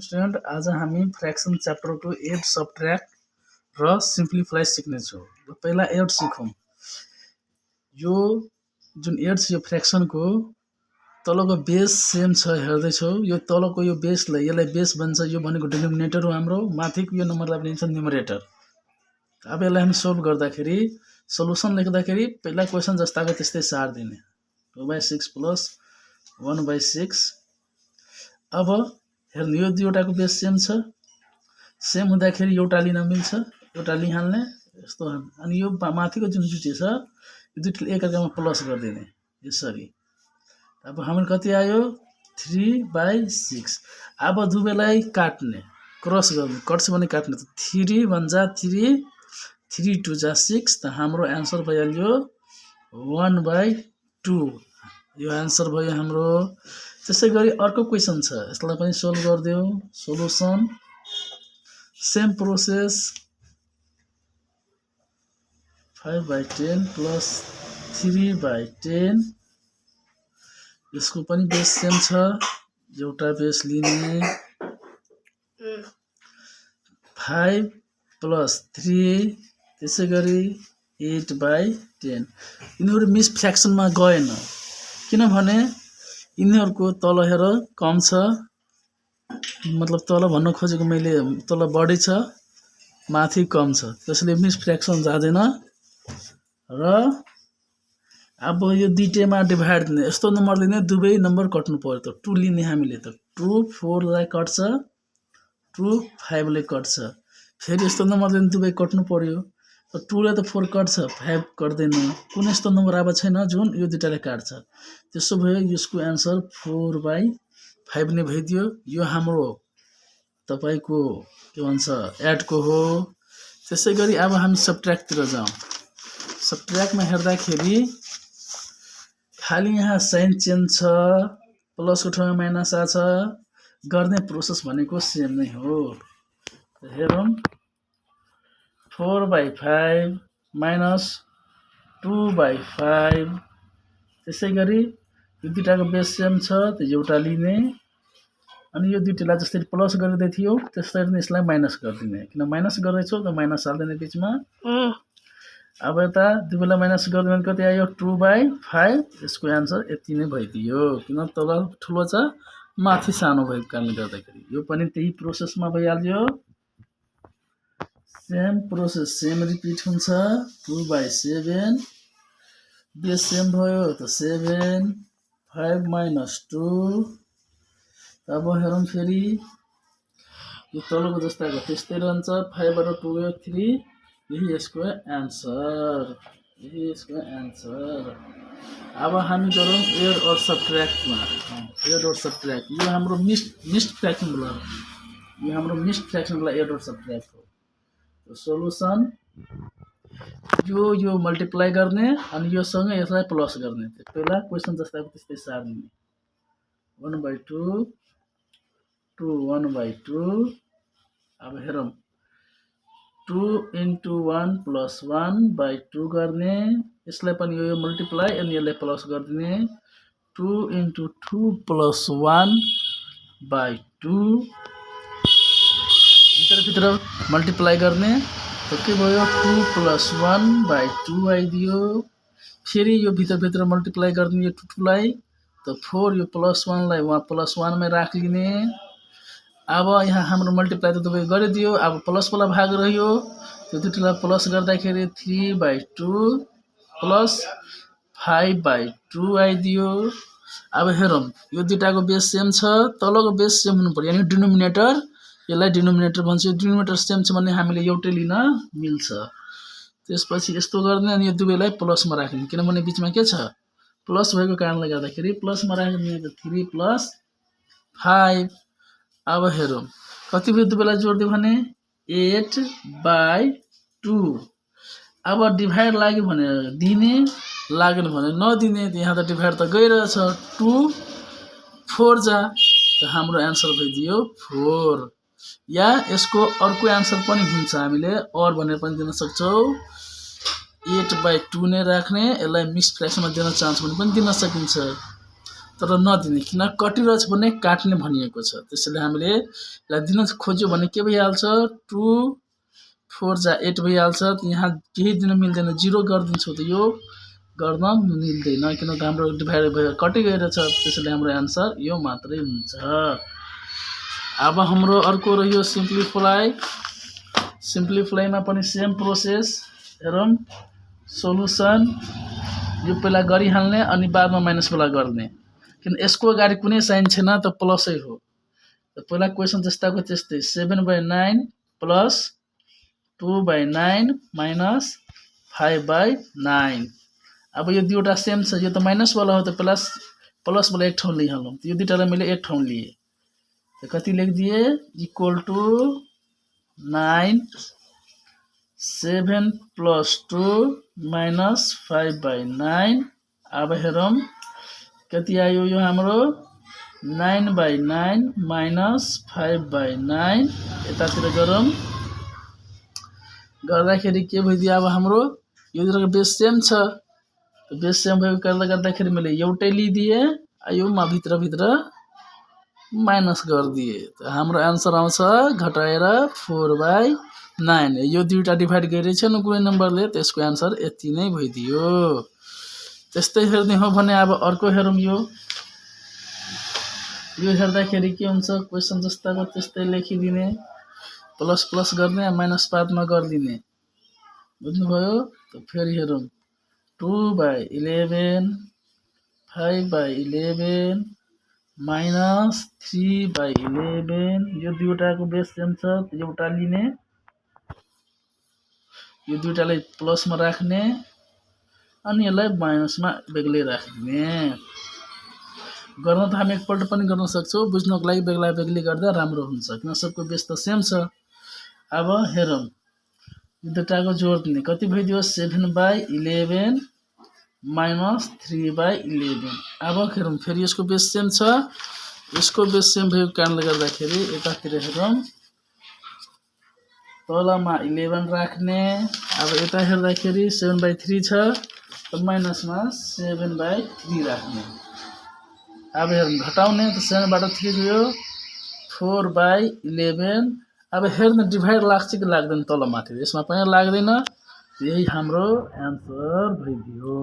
Student आज हामी fraction च्याप्टरको add subtract र सिम्प्लिफाई सिक्नेछौँ। पहिला एड सिखौँ। यो जुन एड छ यो फ्र्याक्सनको तलको बेस सेम छ हेर्दैछौँ। यो तलको यो बेसलाई यसलाई बेस भन्छ, यो भनेको डिनोमिनेटर हो हाम्रो, माथिको यो नम्बरलाई भनिन्छ न्युमरेटर। अब यसलाई हामी सोल्भ गर्दाखेरि सल्युसन लेख्दाखेरि पहिला क्वेसन जस्ताको त्यस्तै सार्दिने 2/6 प्लस 1/6। अब हेर्नु यो दुईवटाको बेस सेम छ, सेम हुँदाखेरि एउटा लिन मिल्छ, एउटा लिइहाल्ने यस्तो। अनि यो माथिको जुन दुईटी छ यो दुईटीले एकअर्कामा प्लस गरिदिने यसरी। अब हाम्रो कति आयो 3/6। अब दुवैलाई काट्ने, क्रस गर्ने, कट्छ भने काट्ने। 3 1 जा 3, 3 2 जा 6, त हाम्रो एन्सर भइहाल्यो 1/2। यो एन्सर भयो हाम्रो। त्यसै गरी अर्को क्वेसन छ, यसलाई पनि सोल्भ गरिदेऊ। Solution same process 5/10 plus 3/10। यसको पनि बेस सेम छ, एउटा बेस लिने 5 प्लस 3, त्यसै गरी 8/10। यिनीहरू मिस फ्र्याक्सनमा गएन किनभने यिनीहरूको तल हेर कम छ, मतलब तल भन्न खोजेको मैले तल बढी छ माथि कम छ, त्यसले मिस फ्र्याक्सन जाँदैन। र अब यो दुईटैमा डिभाइड दिने, यस्तो नम्बर लिने दुवै नम्बर कट्नु पर्यो। त 2 लिने हामीले, त 2 4 लाई कट्छ, 2 5 ले कट्छ। फेरि यस्तो नम्बर लिने दुवै कट्नु पर्यो, त 2 ले त 4 कट्छ, 5 कट्दैन। कुन यस्तो नम्बर अब छैन जुन यो दुईटाले काट्छ। त्यसो भयो यसको एन्सर 4/5 नै भइदियो। यो हाम्रो तपाईको के भन्छ एडको हो। त्यसै गरी अब हामी सबट्र्याक्टतिर जाउँ। सबट्र्याक्टमा हेर्दाखेरि खाली यहाँ साइन चेन्ज छ, प्लसको ठाउँमा माइनस आ छ, गर्ने प्रोसेस भनेको सेम नै हो। हेरौँ 4/5 माइनस 2/5। त्यसै गरी यो दुईटाको बेस सेम छ, त एउटा लिने अनि यो दुईटालाई जसरी प्लस गरिँदै थियो त्यसरी नै यसलाई माइनस गरिदिने। किन माइनस गर्दैछौ त माइनस हाल्दिने बिचमा। अब यता दुवैलाई माइनस गरिदियो भने कति आयो 2/5। यसको एन्सर यति नै भइदियो, किन तल ठुलो छ माथि सानो भएको कारणले गर्दाखेरि। यो पनि त्यही प्रोसेसमा भइहाल्यो। सेम प्रोसेस सेम रिपिट हुन्छ। 2/7 बेस सेम भयो, त 7 5 minus 2। अब हेरौँ फेरि यो तलको जस्ताको त्यस्तै रहन्छ। 5 बाट 2 गयो 3, यही यसको एन्सर, यही यसको एन्सर। अब हामी गरौँ एड और सबट्र्याक्टमा। एड और सबट्र्याक्ट यो हाम्रो मिक्स्ड फ्र्याक्सन होला, यो हाम्रो मिक्स्ड फ्र्याक्सन होला एड और सबट्र्याक्ट हो। सोलुसन यो मल्टिप्लाई गर्ने अनि यो सँग यसलाई प्लस गर्ने। पहिला क्वेसन जस्ताको त्यस्तै सार्ने 1/2 2 1/2। अब हेरौँ 2 into 1 plus 1/2 गर्ने। यसलाई पनि यो मल्टिप्लाई अनि यसलाई प्लस गरिदिने 2 into 2 plus 1/2। भित्र मल्टिप्लाई गर्ने, त के भयो 2 plus 1/2 आइदियो। फेरि यो भित्र मल्टिप्लाई गरिदिने यो 2 लाई, त 4 यो प्लस 1 लाई वहाँ प्लस 1 मै राखिदिने। अब यहाँ हाम्रो मल्टिप्लाई त दुवै गरिदियो, अब प्लस वाला भाग रह्यो, त्यो दुईटालाई प्लस गर्दाखेरि 3/2 प्लस 5/2 आइदियो। अब हेरौँ यो दुईटाको बेस सेम छ, तलको बेस सेम हुनु पर्यो, यानी डिनोमिनेटर, यसलाई डिनोमिनेटर भन्छ। डिनोमिनेटर सेम छ भने हामीले एउटै लिन मिल्छ। त्यसपछि यस्तो गर्ने अनि यो दुवैलाई प्लसमा राख्ने, किनभने बिचमा के छ प्लस भएको कारणले गर्दाखेरि प्लसमा राख्ने। 3 + 5। अब हेरौँ कति भयो, दुवैलाई जोड्दियो भने 8/2। अब डिभाइड लाग्यो भने दिने, लागेन भने नदिने। यहाँ त डिभाइड त गइरहेछ, 2 4 जा, त हाम्रो एन्सर भइदियो 4। या यसको अर्को एन्सर पनि हुन्छ, हामीले और भनेर पनि दिन सक्छौँ। 8/2 नै राख्ने, यसलाई मिक्स फ्र्याक्सनमा दिन चाहन्छु भने पनि दिन सकिन्छ। तर नदिने किन कटिरहेछ भने काट्ने भनिएको छ त्यसैले हामीले यसलाई दिन खोज्यो भने के भइहाल्छ 2 4 जा 8 भइहाल्छ यहाँ केही दिन मिल्दैन 0 गरिदिन्छौँ त यो गर्न मिल्दैन किनकि हाम्रो डिभाइड भएर कटि गएर छ त्यसैले हाम्रो आन्सर यो मात्रै हुन्छ। अब हाम्रो अर्को रह्यो सिम्प्लिफाईमा पनि सेम प्रोसेस हेरौँ सोलुसन यो पहिला गरिहाल्ने अनि बादमा माइनसवाला गर्ने किन यसको अगाडि कुनै साइन छैन त प्लसै हो त पहिला क्वेसन जस्ताको त्यस्तै 7/9 प्लस 2/9 माइनस 5/9 अब यो दुईवटा सेम छ यो त माइनसवाला हो त प्लसवाला एक ठाउँ लिइहालौँ यो दुईटालाई मैले एक ठाउँ लिए त कति लेखिदिए इक्वल टु 9 7 + 2 माइनस 5/9 अब हेरौँ कति आयो यो हाम्रो 9/9 माइनस 5/9 यतातिर गरौँ गर्दाखेरि के भइदियो अब हाम्रो यो दुईटाको बेस सेम छ त बेस सेम भएको कारणले गर्दाखेरि मैले एउटै लिदिए यो भित्र माइनस गरिदिए त हाम्रो आन्सर आउँछ घटाएर 4/9 यो दुईटा डिभाइड गरिरहेछ न कुनै नम्बरले त्यसको आन्सर यति नै भइदियो। त्यस्तै हेर्ने हो भने अब अर्को हेरौँ यो हेर्दाखेरि के हुन्छ क्वेसन जस्ताको त्यस्तै लेखिदिने प्लस प्लस गर्ने माइनस बादमा गरिदिने बुझ्नुभयो त फेरि हेरौँ 2/11 5/11 माइनस 3/11 यो दुईवटाको बेस सेम छ एउटा लिने यो दुईटालाई प्लसमा राख्ने अनि यसलाई माइनसमा बेग्लै राख्ने गर्न त हामी एकपल्ट पनि गर्न सक्छौँ बुझ्नको लागि बेग्ला बेग्ली गर्दा राम्रो हुन्छ किन सबको बेस त सेम छ। अब हेरौँ यो दुईटाको जोड दिने कति भइदियो 7/11 माइनस 3/11 अब हेरौँ फेरि यसको बेस सेम छ यसको बेस सेम भएको कारणले गर्दाखेरि यतातिर हेरौँ तलमा 11 राख्ने अब यता हेर्दाखेरि 7/3 छ त माइनसमा 7/3 राख्ने अब हेरौँ घटाउने त 7बाट 3 गयो 4/11 अब हेर्न डिभाइड लाग्छ कि लाग्दैन तल माथि यसमा पनि लाग्दैन यही हाम्रो आन्सर भइदियो।